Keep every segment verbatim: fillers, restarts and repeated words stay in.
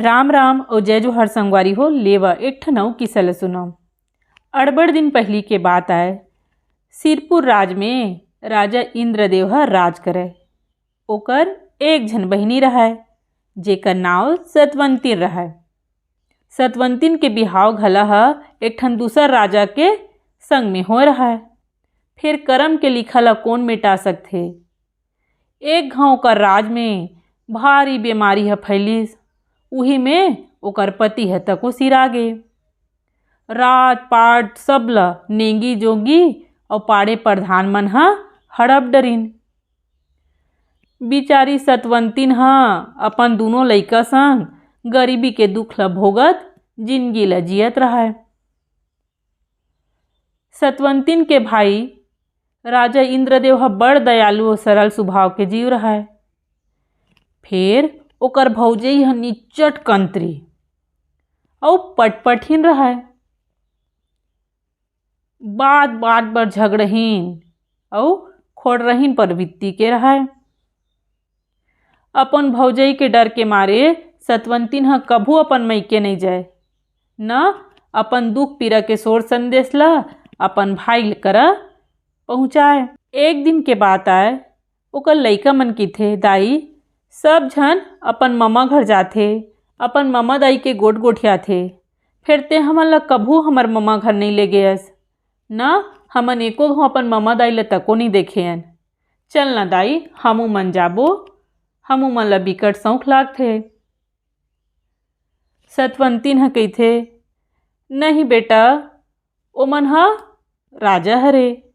राम राम अउ जय जोहार संगवारी हो। लेवा एक ठन अउ किस्सा ल सुनव। अड़बड़ दिन पहिली के बात आय। सिरपुर राज में राजा इंद्रदेव ह राज करय। ओकर एक झन बहिनी रहय, जेकर नाव सतवंतिन रहय। सतवंतिन के बिहाव घला ह एक ठन दूसर राजा के संग में होय रहय। फेर करम के लिखा ल कोन मेटा सकथे? एक घांव ओकर राज में भारी बेमारी ह फैलिस। उही में ओकर पति ह तको सिरा गे। राज पाट सब ल नेंगी जोगी अउ पाड़े प्रधान मन ह हड़प डरिन। बिचारी सतवंतिन ह अपन दूनों लइका संग गरीबी के दुख ल भोगत जिनगी ल जियत रहय। सतवंतिन के भाई राजा इंद्रदेव ह बड़ दयालु अउ सरल सुभाव के जीव रहय। फेर ओकर भौजई ह निच्चट कंतरी अउ पटपटहीन रहय। बात बात बर झगड़हीन अउ खोड़रहीन प्रवृत्ति के रहय। अपन भौजई के डर के मारे सतवंतिन ह कभू अपन मइके नइ जाय, न अपन दुख पीरा के सोर संदेश ल अपन भाई करा पहुँचाय। एक दिन के बात आय, ओकर लइका मन किथे, "दाई, सब झन अपन ममा घर जाथे, अपन ममा दाई के गोठ गोठियाथे, फेर ते हमन ल कभू हमर ममा घर नइ ले गेयस, न हमन एको घांव अपन ममा दाई ल तको नइ देखे हन। चल न दाई, हमू मन जाबो, हमू मन ल बिकट सौंख लागथे।" सतवंतिन ह कहिथे, "नहीं बेटा, ओमन ह राजा हरे,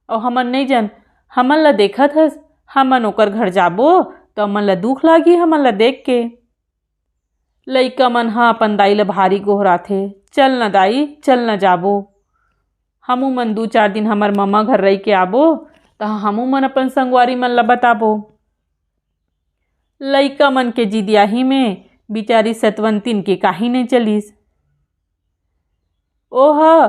अउ हमन नइ जन, हमन ल देखत हस, हमन ओकर घर जाबो, त हमन ल दुख लागी, हमन ल देख के।" लइका मन ह अपन दाई ल भारी गोहराथे, "चल न दाई, चल न जाबो, हमू मन दू चार दिन हमर ममा घर रहि के आबो, त हमू मन अपन संगवारी मन ल बताबो।" लइका मन के जिदियाही में बिचारी सतवंतिन के काही नइ चलिस। ओह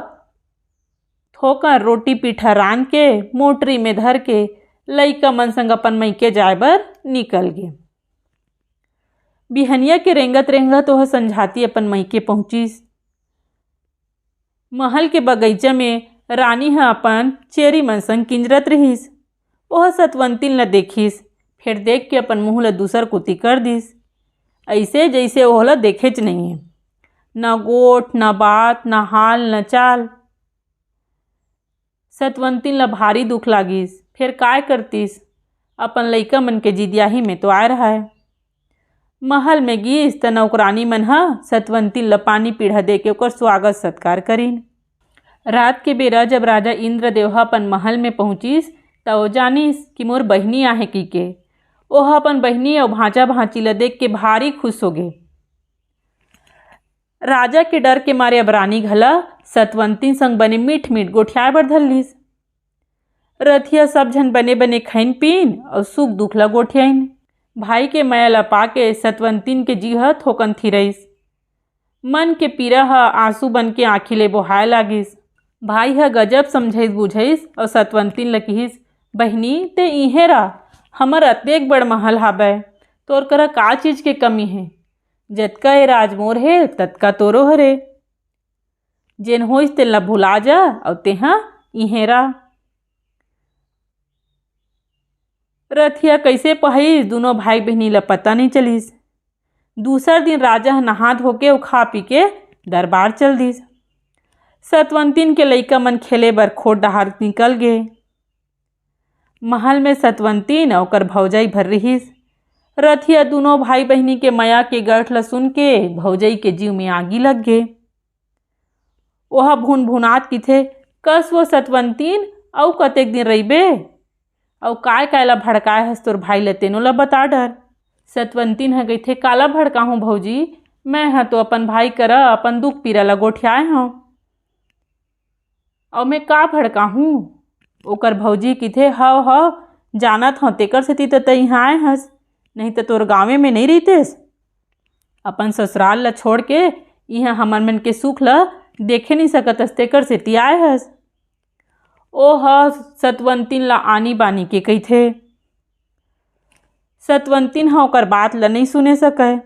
थोकन रोटी पीठा रांध के मोटरी में धर के लइका मन संग अपन मइके जाय बर निकल गे। बिहनिया के रेंगत रेंगत ओह संझाती अपन मइके पहुंचिस। महल के बगइचा में रानी ह अपन चेरी मन संग किंजरत रिहिस। ओह सतवंतिन ल देखिस, फेर देख के अपन मुंह ल दूसर कोती कर दिस, अइसे जइसे ओह ल देखेच नइये। न गोठ, न बात, न हाल, न चाल। सतवंतिन ल भारी दुख लागिस, फेर काय करतिस? अपन लइका मन के जिदियाही में तो आय रहय। महल में गिस त नौकरानी मन ह सतवंतिन ल पानी पीढ़ा देके ओकर स्वागत सत्कार करिन। रात के बेरा जब राजा इंद्रदेव ह अपन महल में पहुंचिस, त ओ जानिस कि मोर बहिनी आहे कहिके। ओह अपन बहिनी अउ भांचा भांची ल देख के भारी खुश होगे। राजा के डर के मारे अब रानी घला सतवंतिन संग बने मीठ मीठ गोठियाए बर धर लिस। रथिया सब झन बने बने खइन पीन अउ सुख दुख ल गोठियाइन। भाई के मया ल पाके सतवंतिन के जी ह थोकन थिरइस। मन के पीरा ह आंसू बन के आंखी ले बोहाय लागिस। भाई ह गजब समझइस बुझइस अउ सतवंतिन ल किहिस, "बहिनी, ते इहें रह, हमर अतेक बड़ महल हाबय, तोर करा का चीज के कमी हे? जतका ए राज मोर हे, ततका तोरो हरे। जेन होइस तेन ल भुला जा, अउ तेहा इहें रह।" रथिया कइसे पहाइस, दूनों भाई बहिनी ल पता नइ चलिस। दूसर दिन राजा ह नहा धो के अउ खा पी के दरबार चल दिस। सतवंतिन के लइका मन खेले बर खोर डहार निकल गे। महल में सतवंतिन अउ ओकर भौजाई भर रिहिस। रथिया दूनों भाई बहिनी के मया के गठ ल सुन के भौजाई के जीव में आगी लग गे। ओह भुनभुनात किथे, "कस वो सतवंतिन, अउ कतेक दिन रहिबे? अउ काय काय ला भड़काए हस तोर भाई ल, तेनो ला बता डर।" सतवंतिन ह कहिथे, "काला भड़काहूं भौजी, मैं ह तो अपन भाई करा अपन दुख पीरा ला गोठियाए हंव।" "अउ मैं का भड़काहूं?" ओकर भौजी किथे, "हव, हव, जानत हंव, तेकर सेती त तैं इहां आए हस, नहीं त तोर गांवे में नइ रहितेस। अपन ससुराल ल छोड़ के इहां हमर मन के सुख ल देखे नइ सकत हस, तेकर सेती आए हस।" ओह सतवंतिन ल आनी बानी के कहिथे। सतवंतिन ह ओकर बात ल नइ सुने सकय।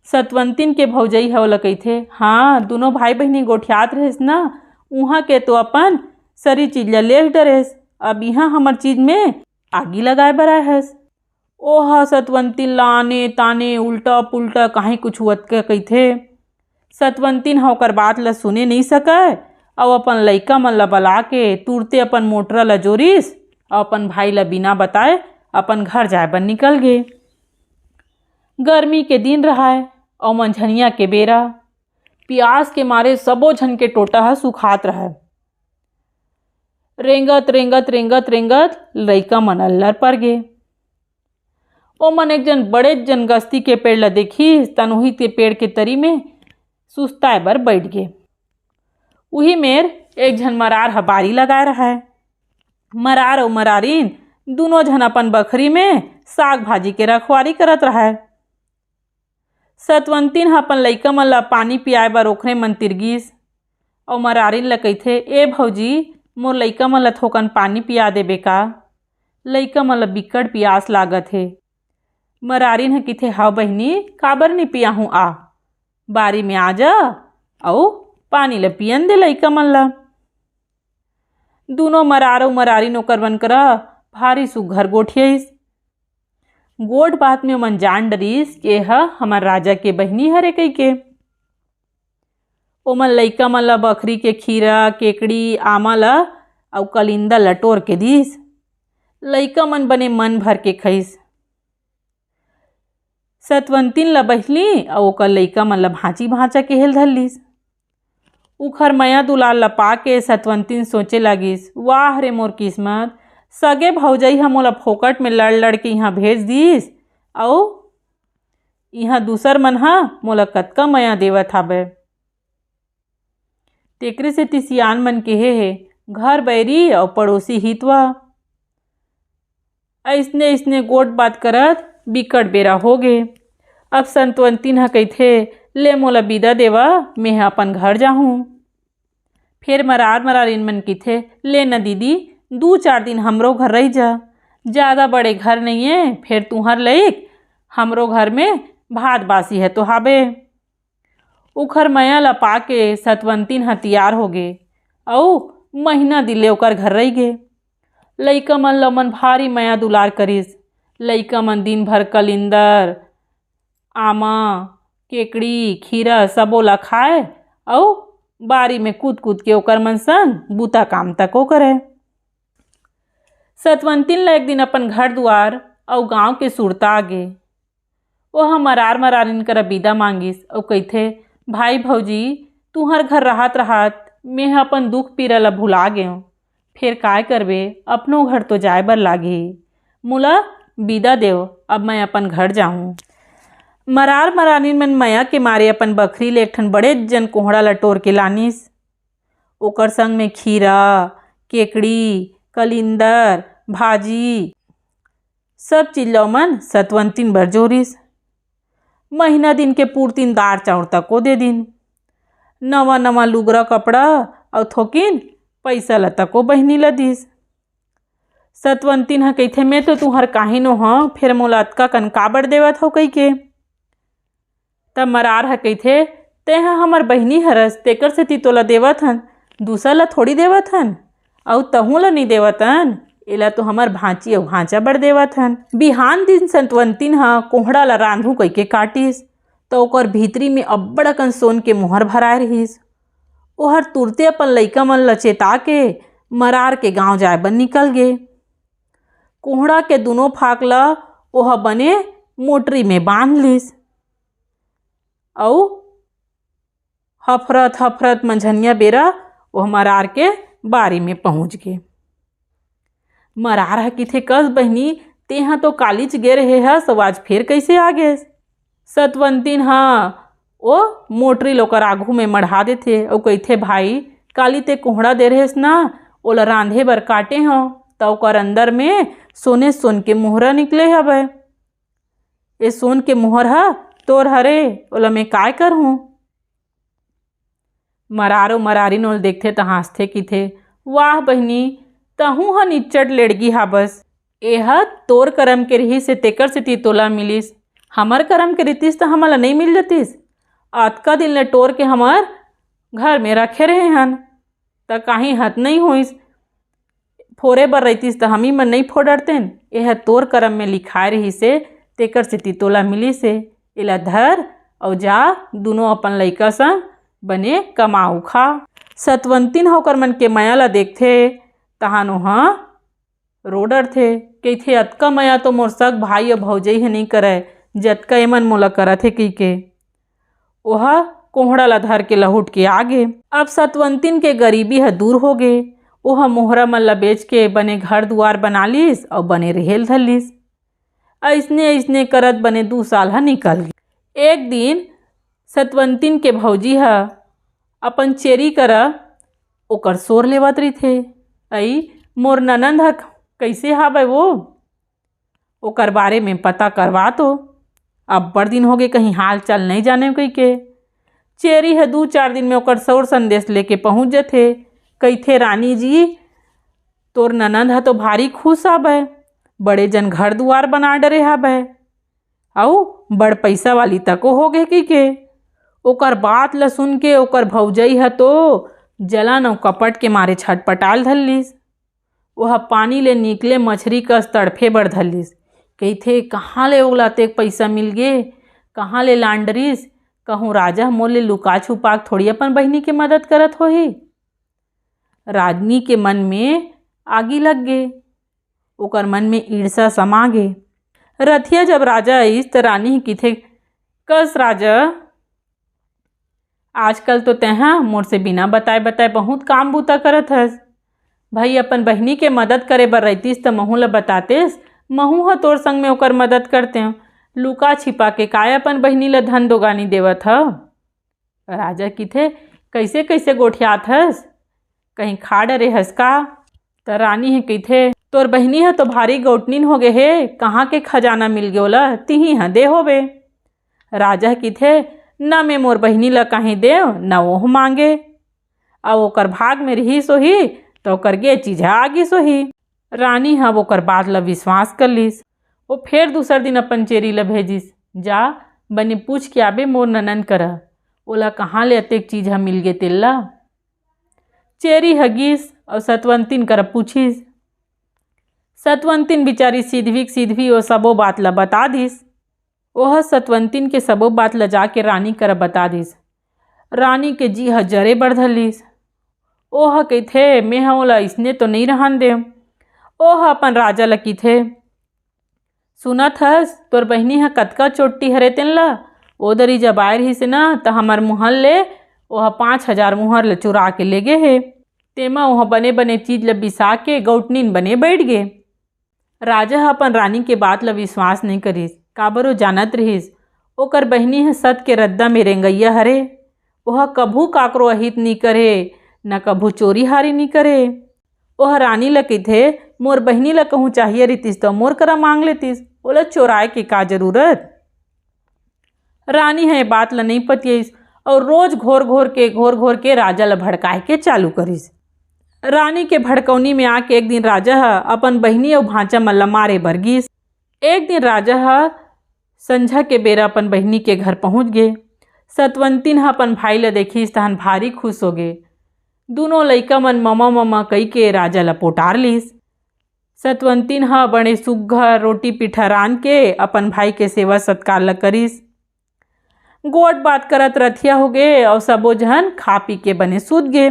सतवंतिन के भौजई ह ओला कहिथे, "हाँ, दुनों भाई बहिनी गोठियात रहेस ना, उहाँ के तो अपन सरी चीज ल लेस डरेस, अब इहाँ हमर चीज में आगी लगाए बर आए हस।" ओह सतवंतिन ल आने ताने उल्टा पुल्टा काहीं कुछ अतका कहिथे। सतवंतिन ह ओकर बात ल सुने नइ सकय, अउ अपन लइका मन ल बला के तुरते अपन मोटरा ल जोरिस, अउ अपन भाई ल बिना बताए अपन घर जाए बर निकल गे। गर्मी के दिन रहय, अउ मंझनिया के बेरा, पियास के मारे सबो झन के टोटा ह सुखात रहय। रेंगत, रेंगत, रेंगत, रेंगत लइका मन अल्लर पर गे। ओमन एक जन बड़े जन गस्ती के पेड़ ल देखिस, तन उही ते पेड़ के तरी में सुस्ताए बर बइठ गे। उही मेर एक झन मरार ह बारी लगाए रहय। मरार अउ मरारिन दुनों झन अपन बखरी में साग भाजी के रखवारी करत रहय। सतवंतिन ह अपन लइका मन ल पानी पियाए बर ओखरे मन तिर गिस, अउ मरारिन ल कहिथे, "ए भौजी, मोर लइका मन ल थोकन पानी पिया देबे का? लइका मन ल बिकट पियास लागत हे।" मरारिन ह कहिथे, "हव बहिनी, काबर नइ पियाहूँ, आ बारी में आ जा, अउ पानी ल पियन दे लइका मन ल।" दुनों मरार अउ मरारिन ओकर मन करा भारी सुग्घर गोठियाइस। गोठ बात में ओमन जान डरिस कि एह हमर राजा के बहिनी हरे कहिके। ओमन लइका मन ल बखरी के खीरा, केकड़ी, आमा ल अउ कलिंदर ल टोर के दिस। लइका मन बने मन भर के खइस। सतवंतिन ल बहिली अउ ओकर लइका मन ल भांची भांचा केहेल धर लिस। उखर मया दुलार ल पाके सतवंतिन सोचे लागिस, "वाह रे मोर किस्मत, सगे भौजई ह मोला फोकट में लड़ लड़ के इहाँ भेज दिस, अउ इहाँ दूसर मन ह मोला कतका मया देवत हावय।" तेकरे सेती सियान मन केहे हे, "घर बैरी अउ पड़ोसी हितवा।" अइसने अइसने गोठ बात करत बिकट बेरा होगे। अब सतवंतिन ह कहिथे, "ले मोला बिदा देवा, मेंह अपन घर जाहूँ।" फेर मरार मरारिन मन कहिथे, "ले न दीदी, दू चार दिन हमरो घर रहि जा, जादा बड़े घर नइये, फेर तुंहर लइक हमरो घर में भात बासी ह तो हाबे।" उखर मया ल पाके सतवंतिन ह तियार होगे अउ महीना दिन ले ओकर घर रहिगे। लइका मन ल ओमन भारी मया दुलार करिस। लइका मन दिन भर कलिंदर, आमा, केकड़ी, खीरा सबो ल खाए अउ बारी में कूद कूद के ओकर मन संग बूता काम तको करय। सतवंतिन ल एक दिन अपन घर दुआर अउ गांव के सुरता आगे। ओह मरार मरारिन करा बिदा मांगिस अउ कहिथे, "भाई भौजी, तुंहर घर रहत रहत मेंह अपन दुख पीरा ल भुला गेंव। फेर काय करबे, अपनो घर तो जाए बर लागही। मोला बिदा देव, अब मैं अपन घर जाहूँ।" मरार मरारिन मन मया के मारे अपन बखरी ले एक ठन बड़े जन कोहड़ा ल टोर के लानिस। ओकर संग में खीरा, केकड़ी, कलिंदर, भाजी, सब चीज ल ओमन सतवंतिन बर जोरिस। महीना दिन के पुरतिन दार चाउर तको दे दिन। नवा नवा लुगरा कपड़ा अउ थोकिन पइसा ल तको बहिनी ल दिस। सतवंतिन ह कहिथे, "मैं तो तुंहर काहिनो हंव, फेर मोला अतका कन काबर देवत हव?" कहिके। तब मरार ह कहिथे, "तेंह हमर बहिनी हरस, तेकर सेती तोला देवत हन, दूसर ला थोड़ी देवत हन, अउ तहूं ला नइ देवत हन, एला तो हमर भांची अउ भांचा बर देवत हन।" बिहान दिन सतवंतिन ह कोहड़ा ला रांधू कहिके काटिस, त ओकर भीतरी में अब्बड़ अकन सोन के मुहर भराए रिहिस। ओहर तुरते अपन लइका मन ल चेता के मरार के गांव जाए बर निकल गे। कोहड़ा के दुनों फाक ल ओह बने मोटरी में बांध लिस। अउ हफरत हफरत मंझनिया बेरा ओह मरार के बारी में पहुंच गे। मरार ह किथे, "कस बहिनी, तेंहा तो कालीच गे रहे हस, अउ आज फेर कइसे आ गेस?" सतवंतिन ह ओ मोटरी ल ओकर आघू में मढ़ा देथे अउ कहिथे, "भाई, काली ते कोहड़ा दे रहेस ना, ओला रांधे बर काटे हंव, त ओकर अंदर में सोने सोन के मोहरा निकले हवय। ए सोन के मोहर ह तोर हरे, ओला मैं काय करहूं?" मरार अउ मरारिन ओला देखथे त हांसथे किथे, "वाह बहिनी, तहूं ह निच्चट लेड़गी हाबस। एह तोर करम के रिहिस हे, तेकर सेती तोला मिलिस। हमर करम के रितिस त हमन ल नइ मिल जतिस। अतका दिन ले टोर के हमर घर में रखे रहे हन, त काहीं हत नइ होइस। फोरे बर रहितिस त हमी मन नइ फोड़रतेन। एह तोर करम में लिखाय रहिसे, तेकर सेती तोला मिलिसे। एला धर अउ जा, दूनों अपन लइका संग बने कमा उखा। सतवंतिन ह ओकर मन के मया ल देखथे, तहान ओह रो डरथे। कहिथे, "अतका मया तो मोर सग भाई अउ भौजई ह नइ करय, जतका एमन मोला करत हे," कहिके ओह कोंहड़ा ला धर के लहुट के आ गे। अब सतवंतिन के गरीबी ह दूर हो गे। ओह मोहरा मन ला बेच के बने घर दुआर बना लिस अउ बने रेहे ल धर लिस। अइसने अइसने करत बने दू साल ह निकल गे। एक दिन सतवंतिन के भौजी ह अपन चेरी करा ओकर सोर लेवत रहिथे, "अई, मोर ननंद ह कइसे हावय वो? ओकर बारे में पता करवा तो। अब्बड़ दिन होगे, कहीं हाल चाल नइ जाने," कहिके। चेरी ह दू चार दिन में ओकर सोर संदेश लेके पहुंच जथे। कहिथे, "रानी जी, तोर ननंद ह तो भारी खुश हावय, बड़े जन घर दुआर बना डरे हावय, अउ बड़ पइसा वाली तको हो गे," कहिके। ओकर बात ल सुन के ओकर भौजई ह तो जलन अउ कपट के मारे छटपटाल धर लिस। ओह पानी ले निकले मछरी कस तड़फे बर धर लिस। कहिथे, "कहाँ ले ओला अतेक पइसा मिल गे? कहाँ ले लांडरिस? कहूँ राजा ह मोर ले लुका छुपा के थोड़ी अपन बहिनी के मदद करत होही?" रानी के मन में आगी लग गे, ओकर मन में ईर्ष्या समा गे। रथिया जब राजा आइस, त रानी ह किथे, "कस राजा, आजकल तो तेंहा मोर से बिना बताए बताए बहुत काम बूता करत हस। भाई, अपन बहिनी के मदद करे बर रहितिस, त महू ल बतातेस, महू ह तोर संग में ओकर मदद करतेंव। लुका छिपा के काय अपन बहिनी ल धन दोगानी देवत हव?" राजा किथे, "कइसे कइसे गोठियात हस? कहीं खा डरे हस का?" त रानी ह किथे, "तोर बहिनी ह तो भारी गौटनिन हो गे हे, कहाँ के खजाना मिल गे ओला, तिही ह दे होबे।" राजा ह किथे, "न मैं मोर बहिनी ल कहीं देव, न ओह मांगे। अब ओकर भाग में रिहिस होही, त ओकर गे चीज ह आ गिस होही।" रानी ह अब ओकर बात ल विश्वास कर लिस। वो फेर दूसर दिन अपन चेरी ल भेजिस, "जा, बने पूछ के आबे मोर ननन करा, ओला कहाँ ले अतेक चीज ह मिल गे तेला।" चेरी ह गिस अउ सतवंतिन करा पूछिस। सतवंतिन बिचारी सिधवी के सिधवी ओ सबो बात ल बता दिस। ओह सतवंतिन के सबो बात ल जाके रानी करा बता दिस। रानी के जी ह जरे बर धर लिस। ओह कहिथे, "मेंह ओला अइसने तो नइ रहन देव।" ओह अपन राजा ल किथे, "सुनत हस, तोर बहिनी ह कतका चोट्टी हरे तेन ल? ओ दरी जब आए रहिस ना, त हमर मुहर ले ओह पाँच हजार मुहर ल चुरा के ले गे हे। तेमा ओह बने-बने चीज ल बिसा के गौटनिन बने बइठ गे।" राजा ह अपन रानी के बात ल विश्वास नइ करिस, काबर ओ जानत रिहिस, ओकर बहिनी ह सत के रद्दा में रेंगइया हरे। ओह कभू काकरो अहित नइ करे, न कभू चोरी हारी नइ करे। ओह रानी ल कहिथे, "मोर बहिनी ल कहूँ चाहिए रितिस त मोर करा मांग लेतिस, ओला चोराए के का जरूरत?" रानी ह ए बात ल नइ पतियइस अउ रोज घोर घोर के, घोर घोर के राजा ल भड़काए के चालू करिस। रानी के भड़कौनी में आके एक दिन राजा ह अपन बहिनी अउ भांचा मन ल मारे बर गिस। एक दिन राजा ह संझा के बेरा अपन बहिनी के घर पहुंच गे। सतवंतिन ह अपन भाई ल देखिस, तहन भारी खुश हो गे। दूनों लइका मन ममा ममा कई के राजा ल पोटार लिस। सतवंतिन ह बड़े सुग्घर रोटी पीठा रांध के अपन भाई के सेवा सत्कार ल करिस। गोठ बात करत रथिया हो गे अउ सबो झन खा पी के बने सूत गे।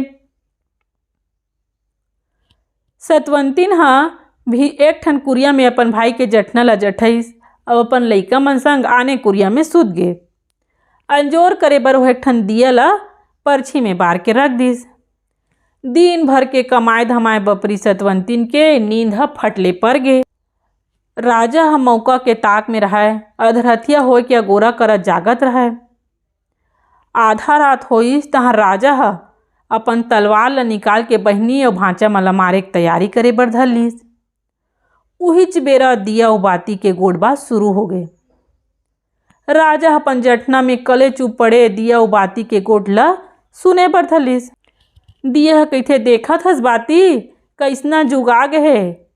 सतवंतिन ह भी एक ठन कुरिया में अपन भाई के जठना ल जठइस अउ अपन लइका मन संग आने कुरिया में सूत गे। अंजोर करे बर ओह एक ठन दिया ल परछी में बार के रख दिस। दिन भर के कमाए धमाए बपरी सतवंतिन के नींद ह फट ले पर गे। राजा ह मौका के ताक में रहय, अधरथिया होय के अगोरा करत जागत रहय। आधा रात होइस, तहां राजा ह अपन तलवार ल निकाल के बहिनी अउ भांचा मन ल मारे के तैयारी करे बर धर लिस। उहीच बेरा दिया अउ बाती के गोठबात शुरू हो गे। राजा ह अपन जठना में कले चुप पड़े दिया अउ बाती के गोठ ल सुने बर धर लिस। दिया ह कहिथे, "देखत हस बाती, कइसना जुग आ गे हे।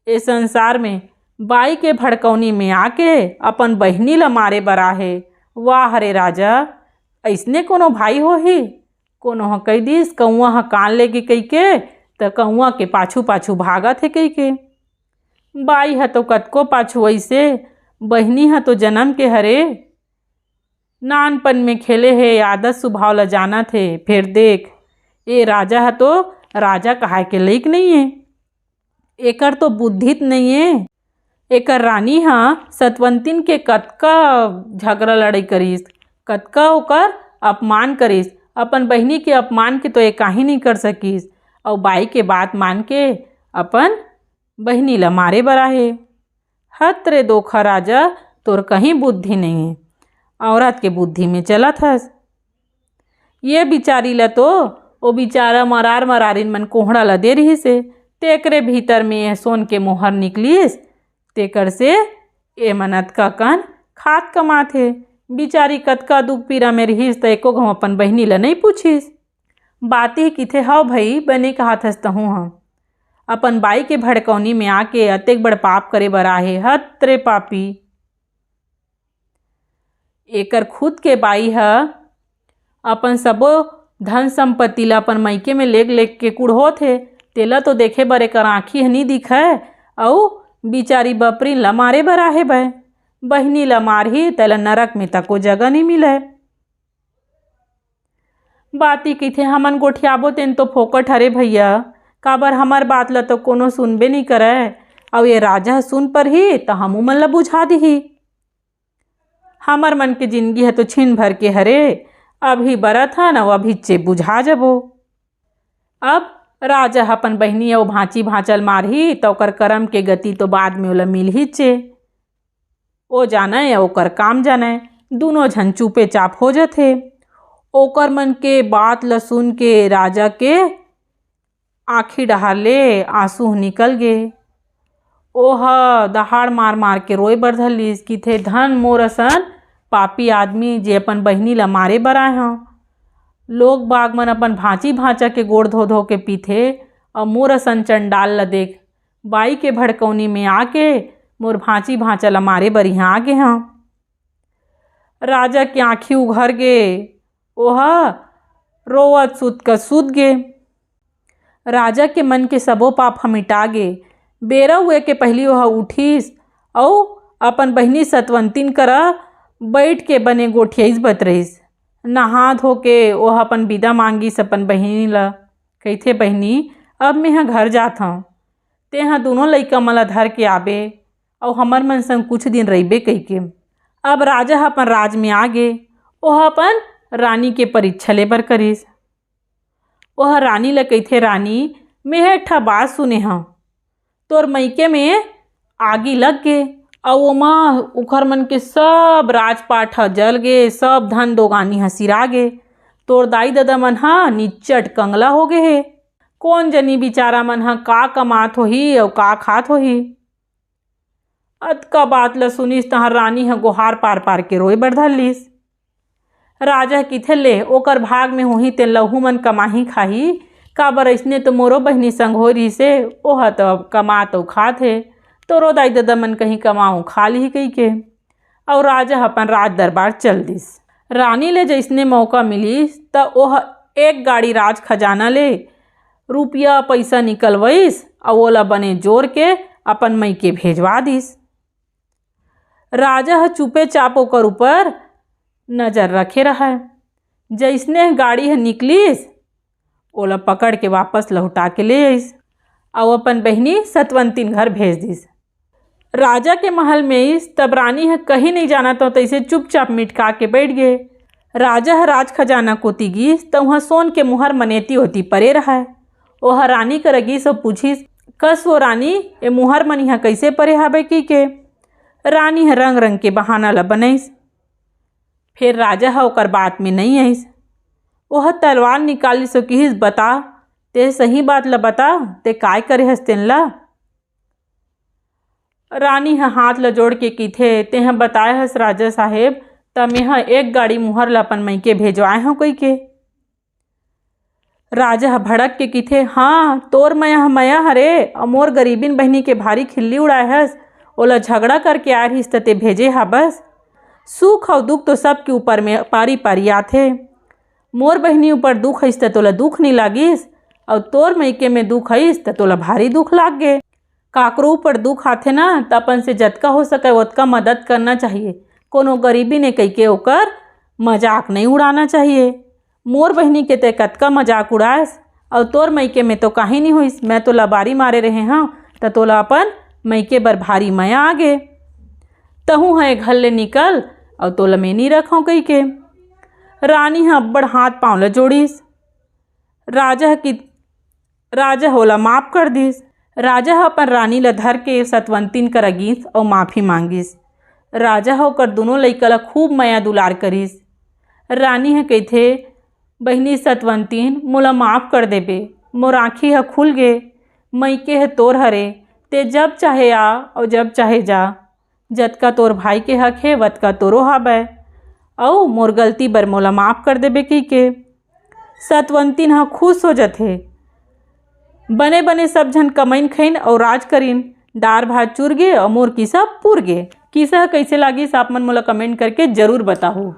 ए संसार में बाई के भड़कौनी में आके अपन बहिनी ल मारे बर आहे। वाह रे राजा, अइसने कोनो भाई होही? कोनो ह कहि दिस, "कौआ ह कान लेगे," कहिके, त कौआ के पाछू पाछू भागत हे कहिके। बाई ह तो कतको पाछू अइसे, बहिनी ह तो जनम के हरे। नानपन में खेले हे, आदत सुभाव ल जानत हे। फेर देख, ए राजा ह तो राजा कहाय के लइक नइये। एकर तो बुद्धि त नइये। एकर रानी ह सतवंतिन के कतका झगरा लड़ाई करिस, कतका ओकर अपमान करिस। अपन बहिनी के अपमान के तो ए काही नइ कर सकिस, अउ बाई के बात मान के अपन बहिनी ल मारे बर आहे। हत रे दोखा राजा, तोर कहीं बुद्धि नइये, औरत के बुद्धि में चलत हस। ये बिचारी ल तो ओ बिचारा मरार मरारिन मन कोहड़ा ल दे रिहिस हे, तेकरे भीतर में ये सोन के मोहर निकलिस, तेकर से ए मन अतका कन खात कमात हे। बिचारी कतका दुख पीरा में रिहिस, त एको घांव अपन बहिनी ल नइ पूछिस। बाती किथे, "हव भई, बने कहत हस तहूं ह। अपन बाई के भड़कौनी में आके अतेक बड़ पाप करे बर आहे, हत रे पापी।" एकर खुद के बाई ह अपन सबो धन संपत्ति ल अपन मइके में लेग लेग के कुढ़ोत हे। तेला तो देखे बर एकर आँखी ह नी दिखय, अउ बिचारी बपरी ल मारे बर आहे बय। बहिनी ल मारही, तेला नरक में तको जगह नी मिलय। बाती कहिथे, "हमन गोठियाबो तेन तो फोकट हरे भइया, काबर हमर बात ल तो कोनो सुनबे नी करय, अउ ये राजा ह सुन परही त हमू मन ल बुझा दिही। हमर मन के जिनगी ह तो छिन भर के हरे, अभी बरत हन अउ अभिच्चे बुझा जबो।" अब राजा ह अपन बहिनी अउ भांची भांचा ल मारही त ओकर करम के गति तो बाद में ओला मिलहीचे। ओ जानय अउ ओकर काम जानय, दूनों झन चुपे चाप हो जथे। ओकर मन के बात ल सुन के राजा के आँखी डहार ले आंसू ह निकल गे। ओह दहाड़ मार मार के रोए बर धर लिस, किथे, "धन मोर असन पापी आदमी, जे अपन बहिनी ल मारे बर आए हंव। लोग बाग मन अपन भांची भांचा के गोड़ धो धो के पीथे, अउ मोर असन चंडाल ल देख, बाई के भड़कौनी में आके मोर भांची भांचा ल मारे बर इहां आगे हंव।" राजा के आंखी उघर गे, ओह रोवत सुत का सुत गे। राजा के मन के सबो पाप ह मिटा गे। बेरा हुए के पहिली ओह उठिस अउ अपन बहिनी सतवंतिन करा बइठ के बने गोठियाइस बतरइस। नहा धो के ओह अपन बिदा मांगिस अपन बहिनी ल। कहिथे, "बहिनी, अब मेंह घर जात हंव। तेंह दूनों लइका मन ल धर के आबे अउ हमर मन संग कुछ दिन रहिबे," कहिके। अब राजा ह अपन राज में आ गे। ओह अपन रानी के परीक्षा ले बर करिस। ओह रानी ल कहिथे, "रानी, मेंह एक ठा बात सुने हंव। तोर मइके में आगी लग गे अउ ओमा उखर मन के सब राजपाट ह जल गे, सब धन दोगानी ह सिरा गे। तोर दाई ददा मन ह निच्चट कंगला हो गे हे। कोन जनी बिचारा मन ह का कमात होही अउ का खात होही।" अतका बात ल सुनिस तहाँ रानी ह गोहार पार पार के रोए बर धर लिस। राजा ह किथे, "ले, ओकर भाग में होही तेन लहू मन कमाही खाही, काबर अइसने तो मोरो बहिनी संग होए रिहिसे, ओह तो अब कमात अउ खात हे, तोरो दाई ददा मन कहीं कमाऊ खा लिही," कहिके। अउ राजा ह अपन राज दरबार चल दिस। रानी ले जइसने मौका मिलिस, त ओह एक गाड़ी राज खजाना ले रुपया पइसा निकलवइस अउ ओला बने जोर के अपन मइके भेजवा दिस। राजा ह चुपे चाप ओकर ऊपर नजर रखे रहय। जइसने गाड़ी ह निकलिस, ओला पकड़ के वापस लहुटा के ले आइस अउ अपन बहिनी सतवंतिन घर भेज दिस। राजा के महल में आइस, तब रानी ह कहीं नइ जानत हव तइसे चुपचाप मिटका के बइठ गे। राजा ह राज खजाना कोती गिस, त उहाँ सोन के मुहर मन एती ओती परे रहय। ओह रानी करा गिस अउ पूछिस, "कस वो रानी, ए मुहर मन इहाँ कइसे परे हावय?" कहिके। रानी ह रंग रंग के बहाना ल बनइस। फेर राजा ह ओकर बात में नइ आइस। ओह तलवार निकालिस अउ किहिस, "बता, ते सही बात ल बता, ते काय करे हस तेन ल?" रानी ह हाथ ल जोड़ के किथे, "तेंह बताए हस राजा साहेब, त मेंह एक गाड़ी मुहर ल अपन मइके भेजवाए हंव," कहिके। राजा ह भड़क के किथे, "हाँ, तोर मया ह मया हरे, अउ मोर गरीबिन बहिनी के भारी खिल्ली उड़ाए हस, ओला झगड़ा करके आए रहिस त ते भेजे हा बस। सुख अउ दुख तो सबके ऊपर में पारी पारी आथे। मोर बहिनी ऊपर दुख हइस त तोला दुख नइ लागिस, अउ तोर मइके में दुख हइस त तोला भारी दुख लाग गे। काकरो ऊपर दुख आथे ना, त अपन से जतका हो सकय ओतका मदद करना चाहिए। कोनो गरीबी ने कहिके ओकर मजाक नइ उड़ाना चाहिए। मोर बहिनी के ते कतका मजाक उड़ायस, अउ तोर मइके में तो काहीं नइ होइस। मैं तो लबारी मारे रहे हंव, त तोला अपन मइके बर भारी मया आगे। तहूं ह ए घर ले निकल, अउ तोला में नइ रखंव कहिके। रानी ह अब्बड़ हाथ पांव ल जोड़िस। राजा ह कि राजा ह ओला माफ कर दिस। राजा ह अपन रानी ल धर के सतवंतिन करा गिस अउ माफी मांगिस। राजा ह ओकर दूनों लइका ल खूब मया दुलार करिस। रानी ह कहिथे, "बहिनी सतवंतिन, मोला माफ कर देबे, मोर आँखी ह खुल गे। मइके ह तोर हरे, ते जब चाहे आ अउ जब चाहे जा। जतका तोर भाई के हक हे, वतका तोरो हाबय, अउ मोर गलती बर मोला माफ कर देबे," कहिके। सतवंतिन ह खुश हो जथे। बने बने सब झन कमइन खइन अउ राज करिन। दार भात चुर गे अउ मोर किसा पुर गे। किसा ह कइसे लागिस, आप मन मोला comment करके जरूर बताहू।